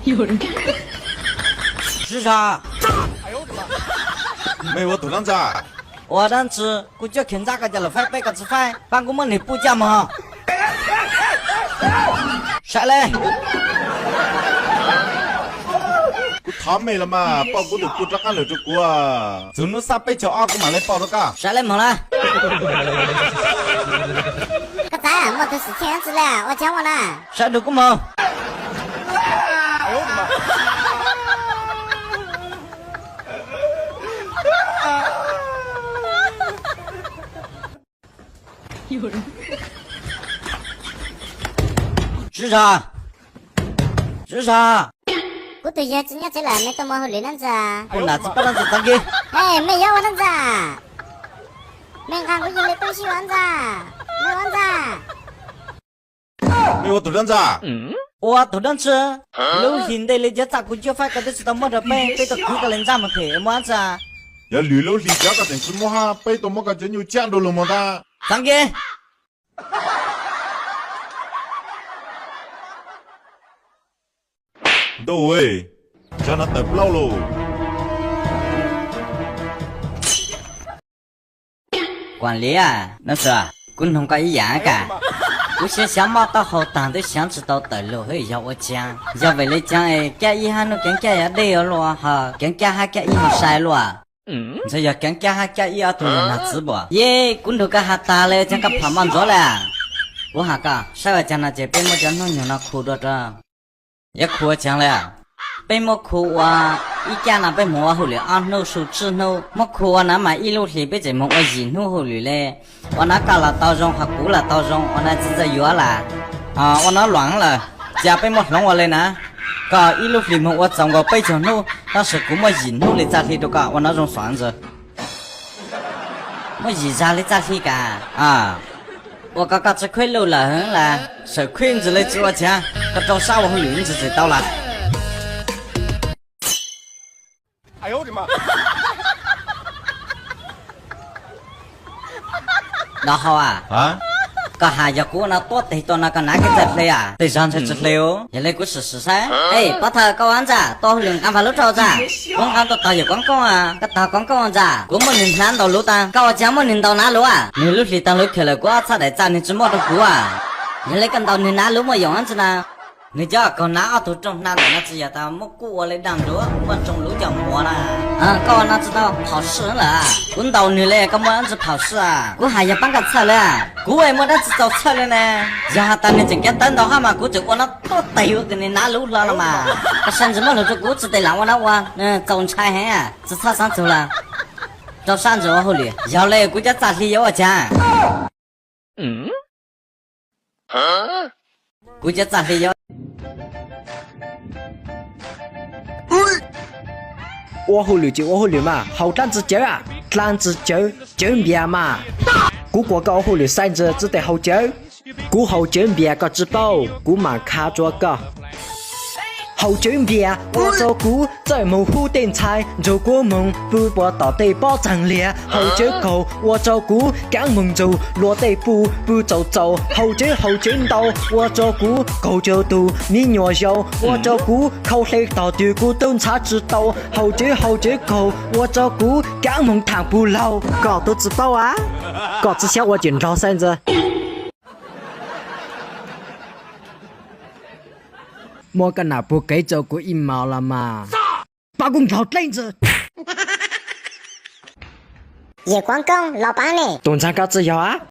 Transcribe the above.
Sib zog. Mej ua tus dab ntxag? Ua dab ntxwg, kuv cuab khiav ntsab koj cas lawm faib peb koj tsis faib, pab kuv muab niag pub caj mog. Saib le. Kuv thov mej los mas, pauj kuv tus pub rov qab lawm rau kuv. Txug hnub xab peb caug ob kuv mam le pauj rau koj. Saib le moog lawm. Koj txav muaj tug xwm txheej dab tsi le ua caag ua na. Saib dug kuv moog. Sib zog. Sib zog. Kuv tug yawg tsis nyob tsev lawm, mej tuaj muaj hauj lwm dab ntxwg? Kuv nam tsis paub dab ntxwg txav nki. Mej yuav ua dab ntxwg? Mej nqaa kuv yawg le peb sib ua dab ntxwg. Mej ua dab ntxwg? Mej ua tug dab ntxwg? Ua tug dab ntxwg? Lub hlis ntej le cov txaj kuv cuab faib koj twb tsis tau muab rau peb, peb tuaj kwv koj le ntsab moog them muaj dab ntxwg? Yog lwm lub hlis cov koj tseem tsis muab hab, peb tuaj muab koj cov nyuj cab dua lug moog tag. Txav nki. Ntuj, cov no tawm plaub lug. Kuam Liam, kuv noog koj ib yaam kag, kuv xyaav xyaav mob taub hau taag twb xyaav tsis tau tawm lug hab yog ua caag, yog vim le caag es kab ib hab nub keev kab yuav dej ua luaj, ho keev kab hab kab ib ho sai luaj? Ntxhua yog keev kab hab kab ib ob tug yog nam txiv puas? Yej, kuv nrug koj has taag le caag koj pham maj ntsuav le. Kuv has koj saib ua caag no ces peb muab cov hnub nyoog no khu dua rau. Yuav khu ua caag le? Peb muab khu ua ib kab no peb moog ua hauj lwm ob hnub su tsib hnub, muab khu ua na mas ib lub hlis peb tseem moog ua yim hnub hauj lwm le. Ua na koj los tau zoo, ho kuv los tau zoo, ua na txiv txawj yuav lawm. Ua na luam lawm, cia peb muab hloov ua le na. Koj ib lub hlis moog ua txaus nkaus peb caug hnub, tab sis kuv muab yim hnub le txaj hli rau koj, ua na zoo xwb ntxwg. Muab yim zag le txaj hli kag. Ua koj koj tsi khuib luj lawm las, sawm khuib ntxwg le tsi ua caag, koj rau sab ua hauj lwm ntxwg tseem tau lawm. Dov hau a, koj has yog kuv ua no tuab teg tua no koj nav kev txawj hle a? Tej zag ntshai tsi hle. Yog le kuv sim sim saib. Ej, pov thawj koj ua ntxag, tua hauj lwm nqa npag lub rau ntxag. Kuv nqa tuaj tog yawm Koob Koob a, koj tog Koob Koob ntxag. Kuv muab nwg hnav ntaus luv taag, koj ua caag muab nwg ntaus nav luv a? Nwg lub hlis taag luv khiav lawm kuv ob txhab daim txaj nwg tsi muab rau kuv a. Yog le koj ntaus nwg nav luv muaj yoom ntsi na. Nwg cov kaug nav ob tug rooj hnav ntawm no tsi yog tas muab kuj ua le daag nruab muaj tsoo luv coj muag na. Koj ua no tsi tau phom sij lawm. Kuv ntaus nwg le koj muaj dab tsi phom sij a? Kuv has yog paab koj txhawj le, kuv muaj dab tsi txaus txhawj le na. Yog has tas nwg tseem kav tawv ntaus hab mas kuv tseem ua no tuab teg ua kws nwg nav luv hlo no mas. Koj sai ntsis muab lug rau kuv tsi tes lam ua no ua, txaus ntshai heev, tsi txhob xaav txug lawm. Rau sab ntsis ua hauj lwm, yog le kuv cov txaj hli yuav ua caag? Kuv cov txaj hli yuav ua hauj lwm ces ua hauj lwm mas haus dlaab ntxwg cawv a, dlaab ntxwg cawv, cawv npias mas. Kuv kuas koj ua hauj lwm sai ntxwg tsi tes haus cawv. Kuv haus cawv npias koj tsi paub, kuv maam khav rua koj. Haus cawv npias ua rua kuv txawj moog hub tej ntxhais, nrug kuv moog pw puas tom tej pob txaag liag. Haus cawv kaug ua rua kuv kaav moog nrug luas tej puj pw txaus txaus. Haus cawv haus cawv ntau ua rua kuv kaug cuag tug miv nyuas zaus, ua rua kuv khau hle tog twg kuv tub ntxhab tsi tau. Haus cawv haus cawv kaug ua rua kuv kaav moog thaam puj laug. Koj tub tsi paub a, koj tsi xyaav ua ces nrog saib ntxwg. Muab koj nam puag kev rua kuv ib mos los mas. Pab kuv nkaug dleb ntxwg. Yawm Kuav Koob los paab ne. Tus ntxhais koj tsi yog a?